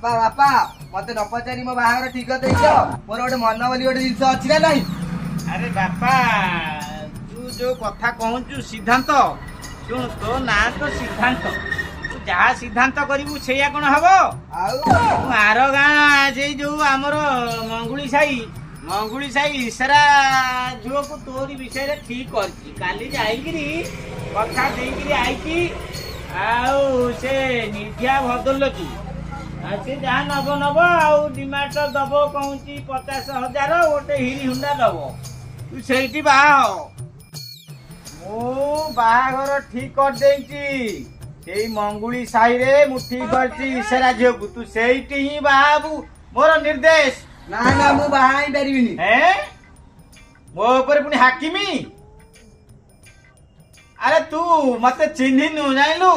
ବାପା, ବାପା, ମତେ ନ ପଚାରି ମୋ ବାହାଘର ଠିକ କରିଦେଇଛ। ମୋର ଗୋଟେ ମନ ବୋଲି ଗୋଟେ ଜିନିଷ ଅଛି ନା ନାହିଁ? ଆରେ ବାପା, ତୁ ଯୋଉ କଥା କହୁଛୁ ସିଦ୍ଧାନ୍ତ, ଶୁଣ, ତୋ ନାଁ ତ ସିଦ୍ଧାନ୍ତ, ତୁ ଯାହା ସିଦ୍ଧାନ୍ତ କରିବୁ ସେଇଆ କଣ ହବ? ଆଉ ମୁଁ ଆର ଗାଁ ସେଇ ଯୋଉ ଆମର ମଙ୍ଗୁଳି ସାହି, ମଙ୍ଗୁଳି ସାହି ଇସରା ଝିଅକୁ ତୋରି ବିଷୟରେ ଠିକ କରିଛି। କାଲି ଯାଇକିରି କଥା ଦେଇକିରି ଆଇଛି। ଆଉ ସେ ନିଧିଆ ଭଦ୍ରଲୋକି, ଆଉ ସେ ଯାହା ନବ ନବ, ଆଉ ଡିମାଣ୍ଡ ଦବ କହୁଛି 50,000, ଗୋଟେ ହିରି ହୁଣ୍ଡା ଦବ। ତୁ ସେଇଠି ବାହା ହ। ମୁଁ ବାହାଘର ଠିକ କରିଦେଇଛି। ସେଇ ମଙ୍ଗୁଳି ସାହିରେ ମୁଁ ଠିକ କରିଛି ଇସରା ଝିଅକୁ। ତୁ ସେଇଠି ହିଁ ବାହା ହବୁ, ମୋର ନିର୍ଦ୍ଦେଶ। ନା ନା, ମୁଁ ବାହା ହେଇପାରିବିନି। ହେଁ, ମୋ ଉପରେ ପୁଣି ହାକିମି? ଆରେ ତୁ ମତେ ଚିହ୍ନିନୁ, ଜାଣିଲୁ?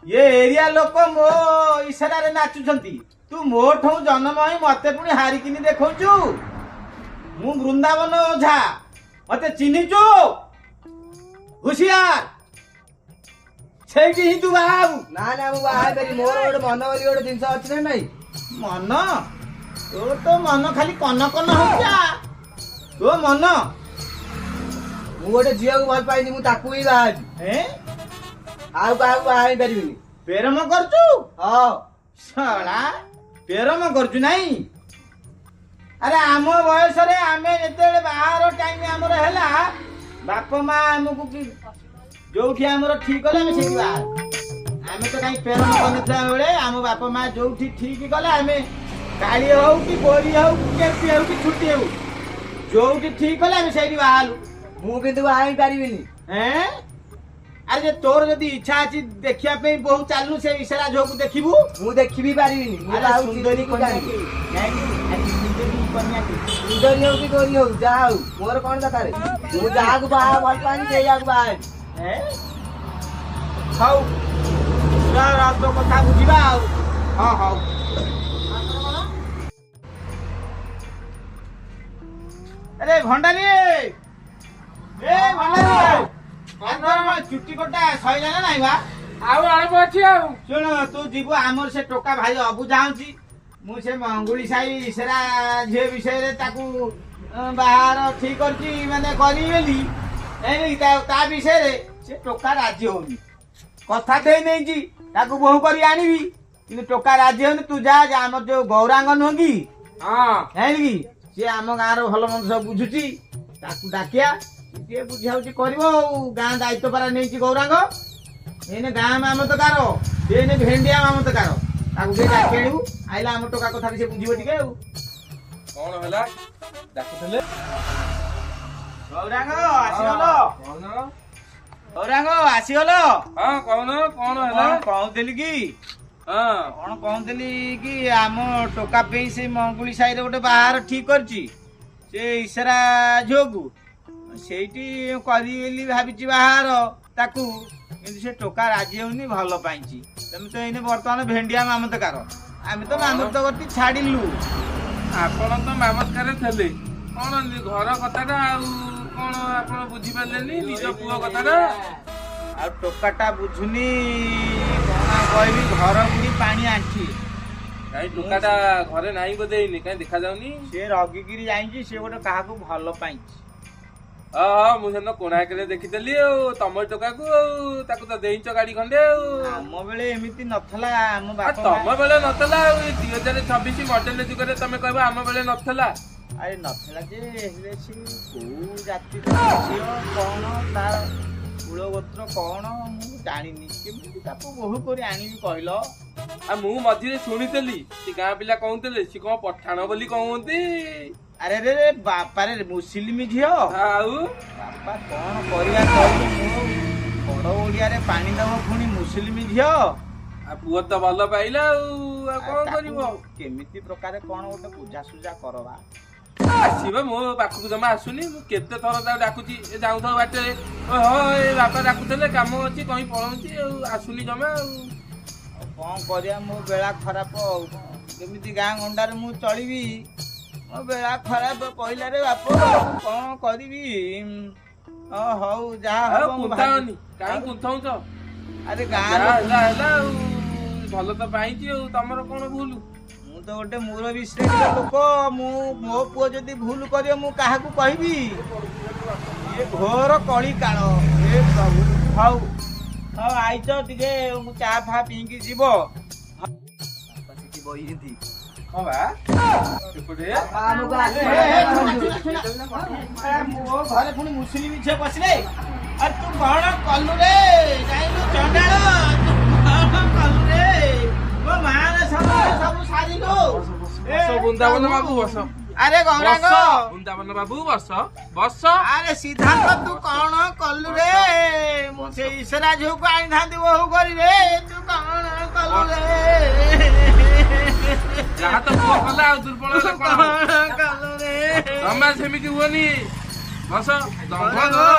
ଏ ଏରିଆ ଲୋକ ମୋ ଇସାରାରେ ନାଚୁଛନ୍ତି। ତୁ ମୋ ଠୁ ଜନ୍ମ ହେଇ ମତେ ପୁଣି ହାରିକିନି ଦେଖଉଛୁ? ମୁଁ ବୃନ୍ଦାବନ ଓଝା, ମତେ ଚିହ୍ନିଛୁ? ହୁସିଆର, ସେଇଠି ହିଁ ତୁ ବାହା ହବୁ। ନା ନା, ମୁଁ ବାହା ହେଇପାରିବି। ମୋର ଗୋଟେ ମନ ବୋଲି ଗୋଟେ ଜିନିଷ ଅଛି ନା ନାଇଁ? ମନ? ତୋର ତ ମନ ଖାଲି କନ କନ ହଉଛି ଆ। ତୋ ମନ ମୁଁ ଗୋଟେ ଝିଅକୁ ଭଲ ପାଇନି, ମୁଁ ତାକୁ ହିଁ ବାହା ହେବି। ଏଁ? ଆଉ କାହାକୁ ବାହା ହେଇପାରିବିନି। ପ୍ରେମ କରୁଛୁ? ହଁ। ଶଳା, ପ୍ରେମ କରୁଛୁ ନାଇଁ? ଆରେ ଆମ ବୟସରେ ଆମେ ଯେତେବେଳେ ବାହାଘର ଟାଇମ ଆମର ହେଲା, ବାପ ମା ଆମକୁ କି ଯୋଉଠି ଆମର ଠିକ କଲେ ଆମେ ସେଇଠି ବାହା ହେଲୁ। ଆମେ ତ କାହିଁ ପ୍ରେମ କରିନଥିଲା ବେଳେ ଆମ ବାପ ମା ଯୋଉଠି ଠିକ କଲେ, ଆମେ କାଳି ହଉ କି ଗୋରି ହଉ କି କେପି ହଉ କି ଛୁଟି ହଉ, ଯୋଉଠି ଠିକ କଲେ ଆମେ ସେଇଠି ବାହା ହେଲୁ। ମୁଁ କିନ୍ତୁ ବାହା ହେଇପାରିବିନି। ଏଁ? ଆରେ ଯେ ତୋର ଯଦି ଇଚ୍ଛା ଅଛି ଦେଖିବା ପାଇଁ ବୋହୁ, ଚାଲୁ ସେ ଇସାରା ଝିଅକୁ ଦେଖିବୁ। ମୁଁ ଦେଖିବି ପାରିବିନି। ମୁଁ ଆରେ ଆଉ ସୁନ୍ଦରୀ ଚିହ୍ନିକି କନ୍ୟା ଜାଣିନି। କି ନାଇଁ? ଆରେ ସୁନ୍ଦରୀ କନ୍ୟା କି? ସୁନ୍ଦରୀ ହଉ କି ଗୋରି ହଉ, ଯାହା ହଉ, ମୋର କଣ ଦରକାର? ମୁଁ ଯାହାକୁ ବାହା ଭଲ ପାଏନି, ସେଇଆକୁ ବାହା ହେବି। ଏଁ? ହଉ ରହ, ତୋ କଥା ବୁଝିବା ଆଉ। ହଁ, ହଉ। ଆରେ ଭଣ୍ଡାରୀ, ଏ ଭଣ୍ଡାରୀ, ଆରେ ଚୁଟି କଟା ସଇଲା ନା ନାଇଁ ବା? ଆଉ ଅଳ୍ପ ଅଛି ଆଉ। ଶୁଣ, ତୁ ଯିବୁ, ଆମର ସେ ଟୋକା ଭାଇ ଅବୁ ଯାଉଛି। ମୁଁ ସେ ମଙ୍ଗୁଳି ସାହି ସେରା ଝିଅ ବିଷୟରେ ତାକୁ ବାହାଘର ଠିକ କରିଛି, ମାନେ କରିବି ବୋଲି। ଜାଣିଲୁ କି, ତା ବିଷୟରେ ସେ ଟୋକା ରାଜି ହଉନି। କଥା ଦେଇ ନେଇଛି ତାକୁ ବୋହୁ କରି ଆଣିବି, କିନ୍ତୁ ଟୋକା ରାଜି ହଉନି। ତୁ ଯା ଯା, ଆମର ଯୋଉ ଗୌରାଙ୍ଗ ନୁହଁ କି? ହଁ। ଜାଣିଲୁ କି, ସିଏ ଆମ ଗାଁର ଭଲ ମନ୍ଦ ସବୁ ବୁଝୁଛି। ତାକୁ ଡାକିଆ, ଟିକେ ବୁଝାବୁଝି କରିବ। ଆଉ ଗାଁ ଦାୟିତ୍ୱ ପାରା ନେଇଛି ଗୌରାଙ୍ଗ। ଏଇନେ ଗାଁ ମାମତକାର ସେ, ଏଇନେ ଭେଣ୍ଡିଆ ମାମତକାର। ତାକୁ ଟିକେ ଡାକି ଆଣିବୁ, ଆଇଲା ଆମ ଟୋକା କଥା ବି ସେ ବୁଝିବ ଟିକେ। ଆଉ କଣ ହେଲା, ଡାକୁଥିଲେ? ଗୌରାଙ୍ଗ, ଆସିଗଲ? କହୁନ। ଗୌରାଙ୍ଗ, ଆସିଗଲ? ହଁ, କହୁନ, କଣ ହେଲା? କଣ କହୁଥିଲି କି, କଣ କହୁଥିଲି କି, ଆମ ଟୋକା ପାଇଁ ସେ ମଙ୍ଗୁଳି ସାହିରେ ଗୋଟେ ବାହାଘର ଠିକ କରିଛି ସେ ଇସରା ଝିଅକୁ। ସେଇଠି କରିବି ବୋଲି ଭାବିଛି ବାହାଘର ତାକୁ, କିନ୍ତୁ ସେ ଟୋକା ରାଜି ହଉନି। ଭଲ ପାଇଛି। ତମେ ତ ଏଇନେ ବର୍ତ୍ତମାନ ଭେଣ୍ଡିଆ ମାମତକାର, ଆମେ ତ ମାମତ କରତି ଛାଡ଼ିଲୁ। ଆପଣ ତ ମାମତକାରେ ଥିଲେ। କଣ ଘର କଥାଟା ଆଉ କଣ ଆପଣ ବୁଝିପାରିଲେନି ନିଜ ପୁଅ କଥାଟା? ଆଉ ଟୋକାଟା ବୁଝୁନି, କଣ ଆଉ କହିବି, ଘର ବୁଢୀ ପାଣି ଆଣ୍ଠି। କାଇଁ, ଟୋକାଟା ଘରେ ନାହିଁ ବୋଧେ ଏଇନେ? କାଇଁ ଦେଖାଯାଉନି। ସିଏ ରଗିକିରି ଯାଇଛି। ସିଏ ଗୋଟେ କାହାକୁ ଭଲ ପାଇଛି। ହଁ ହଁ, ମୁଁ ସେଦିନ କୋଣାର୍କରେ ଦେଖିଥିଲି ଆଉ ତମ ଟୋକାକୁ। ଆଉ ତାକୁ ତ ଦେଇଛ ଗାଡି ଖଣ୍ଡେ ଆଉ। ଆମ ବେଳେ ଏମିତି ନଥିଲା ଆମ ଆଉ ବାପା ତମ ବେଳେ ନଥିଲା, ଆଉ ଏଇ 2026 ମଡେଲ ଯୁଗରେ ତମେ କହିବ ଆମ ବେଳେ ନଥିଲା? ଆରେ ନଥିଲା ଯେ, ହେଲେ ସେ କୋଉ ଜାତିର ଝିଅ, କଣ ତାର କୂଳ ଗୋତ୍ର କଣ ମୁଁ ଜାଣିନି। କେମିତି ତାକୁ ବୋହୁ କରି ଆଣିବି କହିଲ? ଆଉ ମୁଁ ମଝିରେ ଶୁଣିଥିଲି, ସେ ଗାଁ ପିଲା କହୁଥିଲେ ସେ କଣ ପଠାଣ ବୋଲି କହୁନ୍ତି। ଆରେ ରେ ରେ ବାପାରେ, ମୁସଲିମ ଝିଅ। ଆଉ ବାପା, କଣ କରିବା କହିଲୁ? ମୁଁ ବଡ ଓଡିଆରେ ପାଣି ଦବ, ପୁଣି ମୁସଲିମ ଝିଅ। ଆଉ ପୁଅ ତ ଭଲ ପାଇଲା, ଆଉ ଆଉ କଣ ତାକୁ କରିବ? କେମିତି ପ୍ରକାରେ କଣ ଗୋଟେ ବୁଝାସୁଝା କରବା। ଆସିବ, ମୋ ପାଖକୁ ଜମା ଆସୁନି। ମୁଁ କେତେ ଥର ତାକୁ ଡାକୁଛି, ଏ ଯାଉଥାଉ ବାଟରେ, ଓ ହଁ, ଏ ବାପା ଡାକୁଥିଲେ, କାମ ଅଛି କହି ପଳଉଛି, ଆଉ ଆସୁନି ଜମା ଆଉ। ଆଉ କଣ କରିବା, ମୋ ବେଳା ଖରାପ। ଆଉ କଣ, କେମିତି ଗାଁ ଗଣ୍ଡାରେ ମୁଁ ଚଳିବି? ମୋ ବେଳା ଖରାପ କହିଲାରେ ବାପ, କଣ କରିବି? ହଁ, ହଉ, ଯାହା ଆଉ ହବ ମୁଁ ଭାବି କୁନ୍ଥାଅନି, କାହିଁ କୁନ୍ଥାଉଛ? ଆରେ ଗାଁ ଯାହା ହେଲା ହେଲା ଆଉ। ଭଲ ତ ପାଇଛି, ଆଉ ତମର କଣ ଭୁଲ? ମୁଁ ତ ଗୋଟେ ମୁରବୀ ଶ୍ରେଣୀର ଲୋକ। ମୁଁ ମୋ ପୁଅ ଯଦି ଭୁଲ କରିବ, ମୁଁ କାହାକୁ କହିବି? ଏ ଘୋର କଳି କାଳ, ଏ ପ୍ରଭୁ। ହଉ ହଉ, ଆଇଛ ଟିକେ, ମୁଁ ଚା ଫା ପିଇକି ଯିବ। ବାପା ସେଠି ବଇଛନ୍ତି। ହଁ ବା, ସେପଟେ। ବାପା ଆମକୁ ଏ, ଏ, ଆସିବ। ଶୁଣ, ଶୁଣ, ଶୁଣ। ମୋ ଘରେ ପୁଣି ମୁସଲିମ ଝିଅ ପଶିଲେ। ଆରେ ତୁ କଣ କଲୁ ରେ? ଯାଇଲୁ ଚଣ୍ଡାଳ, ତୁ କଣ କଲୁ ରେ? ମୋ ମାର ସବୁ ସବୁ ସାରିଲୁ। ବସ ବୃନ୍ଦାବନ ବାବୁ, ବସ। ଆରେ ଗୌରାଙ୍ଗ, ବସ ବୃନ୍ଦାବନ ବାବୁ, ବସ ବସ। ଆରେ ସିଦ୍ଧାନ୍ତ, ତୁ କଣ କଲୁ ରେ? ମୁଁ ସେ ଈଶ୍ୱରା ଝିଅକୁ ଆଣିଥାନ୍ତି ବୋହୁ କରି ରେ, ତୁ କଣ କଲୁ ରେ? ଯାହା ତ ପୁଅ କଲା, ଆଉ ଦୁର୍ବଳ ହେଲେ କଣ ହବ? କଣ କଲୁ ରେ? ଜମା ସେମିତି ହୁଅନି, ବସ ଦମ୍ଭ ଗୌରାଙ୍ଗ, ଧର।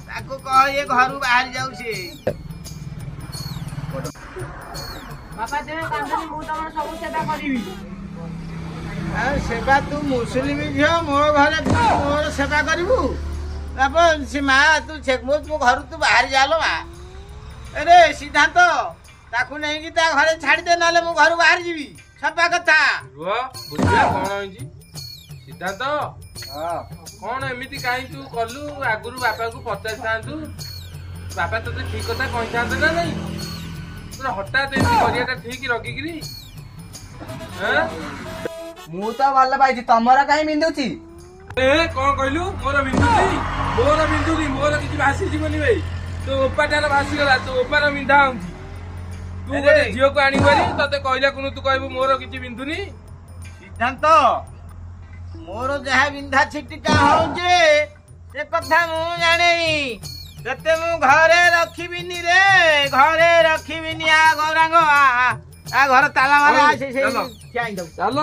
ତାକୁ କହ ଇଏ ଘରୁ ବାହାରି ଯାଉଛି। ବାପା, ତୁମେ କାନ୍ଦନି, ମୁଁ ତମର ସବୁ ସେବା କରିବି। ଆଉ ସେବା? ତୁ ମୁସଲିମ ଝିଅ, ମୋ ଘରେ ପୁଣି ମୋର ସେବା କରିବୁ? ବାପ ସେ ମା, ତୁ ସେ ମୋ ଘରୁ ତୁ ବାହାରି ଯାଲୋ ମା। ଆରେ ସିଦ୍ଧାନ୍ତ, ତାକୁ ନେଇକି ତା ଘରେ ଛାଡ଼ିଦେ, ନହେଲେ ମୁଁ ଘରୁ ବାହାରି ଯିବି, ସଫା କଥା। ରୁହ, ବୁଝିବା କଣ ହେଇଛି। ସିଦ୍ଧାନ୍ତ, କଣ ଏମିତି କାହିଁ ତୁ କଲୁ? ଆଗରୁ ବାପାକୁ ପଚାରିଥାନ୍ତୁ, ବାପା ତୋତେ ଠିକ କଥା କହିଥାନ୍ତେ ନା ନାଇଁ? ତୋର ହଠାତ୍ ଏମିତି କରିବାଟା ଠିକ ରଖିକିରି? ଆଁ? ମୁଁ ତ ଭଲ ପାଇଛି, ତମର କାହିଁ ବିନ୍ଧୁଛି? ଏ କଣ କହିଲୁ? ମୋର ବିନ୍ଧୁଛି? ମୋର ବିନ୍ଧୁନି, ମୋର କିଛି ଭାସି ଯିବନି ଭାଇ। ତୋ ଓପାଟାର ଭାସିଗଲା, ତୋ ଓପାର ବିନ୍ଧା ହଉଛି। ତୁ ଆରେ। ଗୋଟେ ଝିଅକୁ ଆଣିବୁ ଭାରି, ତତେ କହିଲା କୁନୁ ତୁ କହିବୁ ମୋର କିଛି ବିନ୍ଧୁନି। ସିଦ୍ଧାନ୍ତ, ମୋର ଯାହା ବିନ୍ଧା ଛିଟିକା ହଉଛି ସେ କଥା ମୁଁ ଜାଣେନି। ତତେ ମୁଁ ଘରେ ରଖିବିନି ରେ, ଘରେ ରଖିବିନି। ଆ ଗୌରାଙ୍ଗ, ଆ ଆ, ଆ ଘର ତାଲା ମାରା। ହଉ, ସେ ଚାଲ। ଠିଆ ହେଇଯାଉ। ଚାଲ।